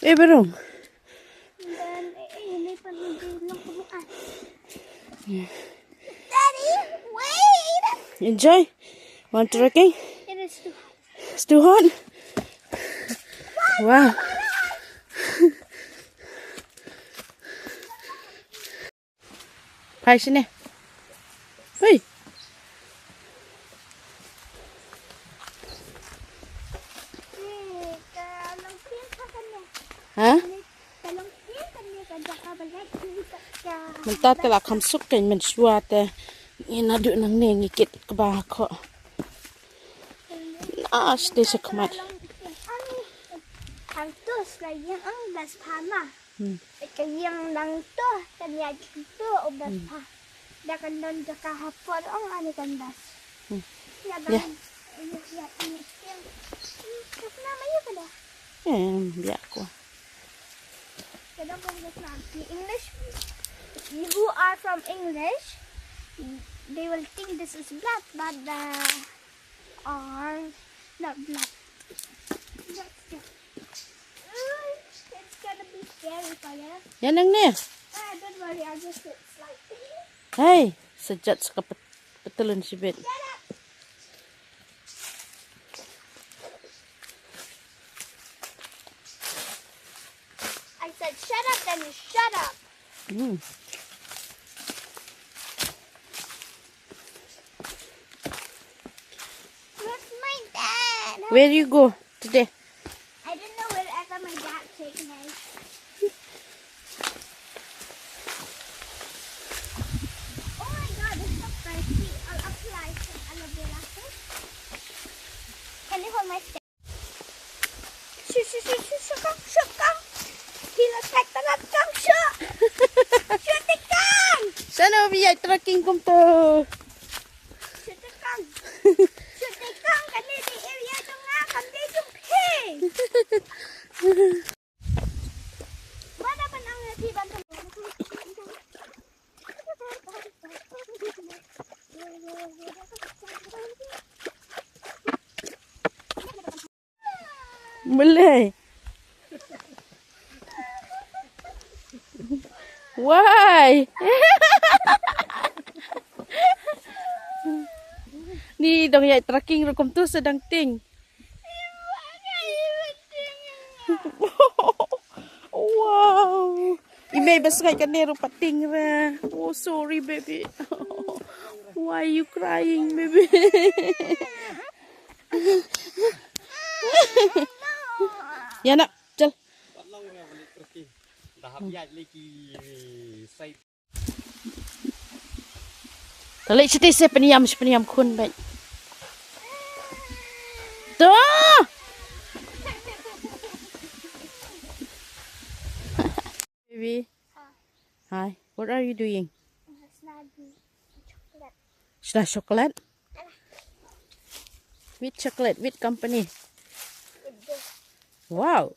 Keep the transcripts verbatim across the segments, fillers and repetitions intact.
Eh, barung. Daddy, wait. Enjoy. Want trekking? It is too hot. It's too hot. Wow. Phai shane. Hei. Ha? Mynta te la kham suk kein mynshuwa te. Ngi naduh nangne ngi kit kba khoh. Ah, sdei sha khmat. Ang tus la yang ang das phama. Hmm. Ka yang dang tu kan ya tu obas pha. Da kan don jaka hapor ong ani kan das. Hmm. Ya Ya. Dang. Ya ya ni yang. Kapna mayu kada. Eh, biar aku. Kada pun das na. The English who are from English, they will think this is blood, but the are not blood. That's just, it's gonna be scary for you. Ya nang ne. Ah, don't worry, I'll just sit slightly. Hei, sejat saka pet- petelun sibit. Shut up! I said shut up, then you shut up. Hmm. Where's my dad? Where you go today? I don't know wherever my dad take me. Oh my god, it's so spicy. I'll apply some aloe vera first. Can you hold my stick? Shoo, shoo, shoo, shoo, shoo, kang, shoo, kang. He looks like the rat kang, shoo. Shoo, the kang. Sana biya trekking kumto. Shoo, the kang. Shoo, the kang. Kan ni di area jong nga, kan ni jong phi. Mana ban ang ni ban. Malay. Why? Ni dong ïa trekking ruh kumto sa dang ting. Wow. I mei bas ngai kane ruh pat ting re. Oh, sorry baby. Why you crying, baby? Ya nak, jal. Talik siti se peniam, se peniam khun baik. Tu. Baby. Hi. What are you doing? Shna chocolate? With chocolate, with company. Wow.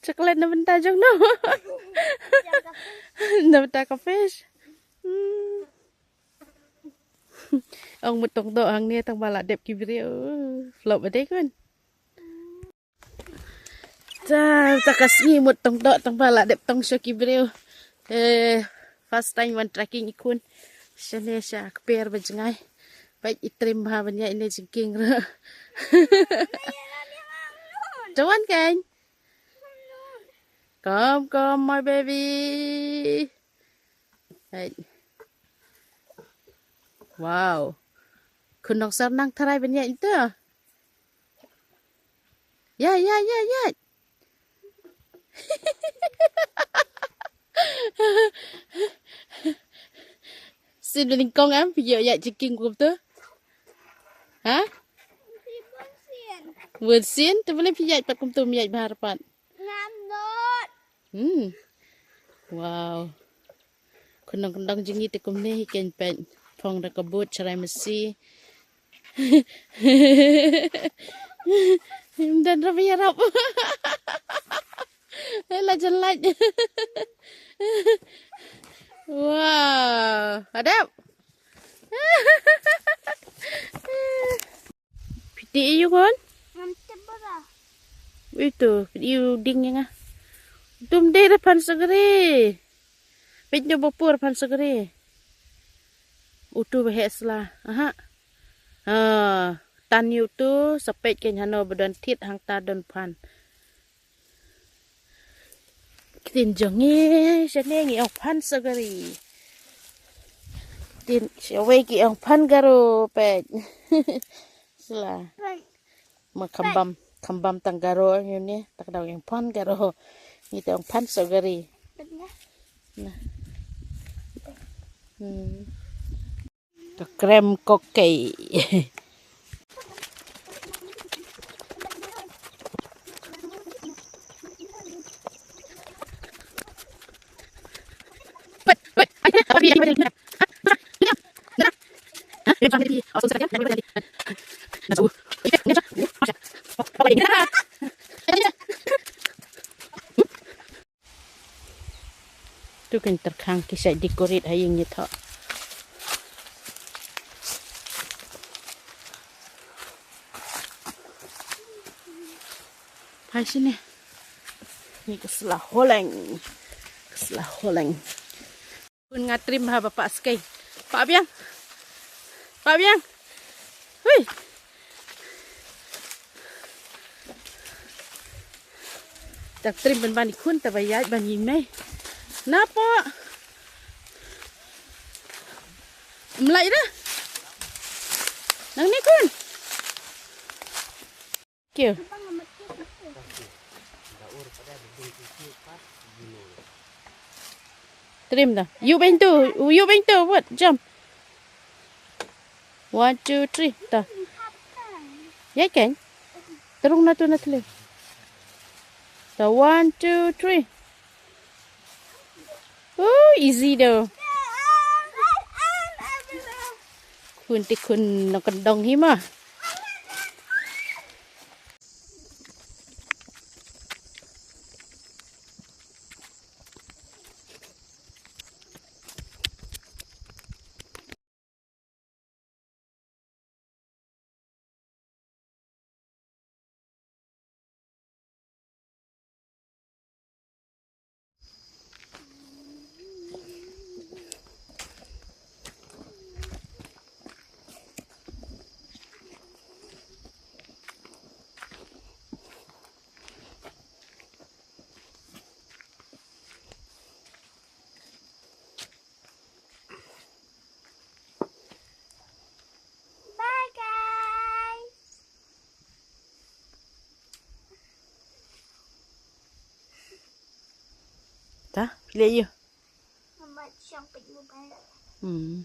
Chocolate na bynta jong no. Na bynta ka fish. Hmm. Ong mut tong doh hangne tang ba la dep ki briew. Flop ba dei kun. Ta ta ka sngi mut tong doh tang ba la dep tong sha ki briew. Eh, first time wan trekking i khun. Shane sha kper ba jngai. Ba i trim bha ban ïa ine jingkieng ruh. Tuan kan? Come, come, my baby. Hey. Wow. Khun Nongsar nang tharai ban ïaid ïa ita. Ïaid, ïaid, ïaid, ïaid. Sien ba nyngkong em phi ïoh ïaid jingkieng kumto? Ha? Bun sien, te balei phi ïaid pat kumto, ym ïaid bha pat? Ngam not. Hmm. Wow. Khun Nongkyndong jong ngi te kumne hi kein peit. Phong da ka boot sharai masi. Ym don ruh ba ïarap. Ai la jan lait. Wow. Hadap. Phi tip aiu khun? Ngam tip ba. Utu, peit u dieng ïa nga. Tum dei da phan sagri. Peit nyo bopur phan sagri. Utu ba heh sla. Aha. Ah, tan ïa utu, sa peit kein hano ba don thied hangta don phan. Ktien jong ngi, shane ngi ong phan sagri. Ktien shawei ki ong phan garo peit. Sla. Ma kham bam, kham bam tang garo ngi ne, tak dau ong phan garo. Ngi te ong phan sagri. Nah. Hmm. Ka krem kokei. Tu kan terkhang ki sa decorate ha ïing ïa thoh. Phai shane. Ni ka sla holeng. Ka sla holeng. Khun nga trim ha ba pah skei. Pah biang. Pah biang. Hui. Tang trim ban ban i khun ta ba ïaid ban i mei. Napo. Mlai da. Nang ni khun. Kyo. Trim da. You bento, you bento, what? Jump. One, two, three. Ta. Ya kan? Terung na tu na tele. Ta, one, two, three. Oh, easy do. Khun te khun nongkyndong hi ma. Bye, guys. Ta, pilih you. Mama, siang pagi mobile. Hmm.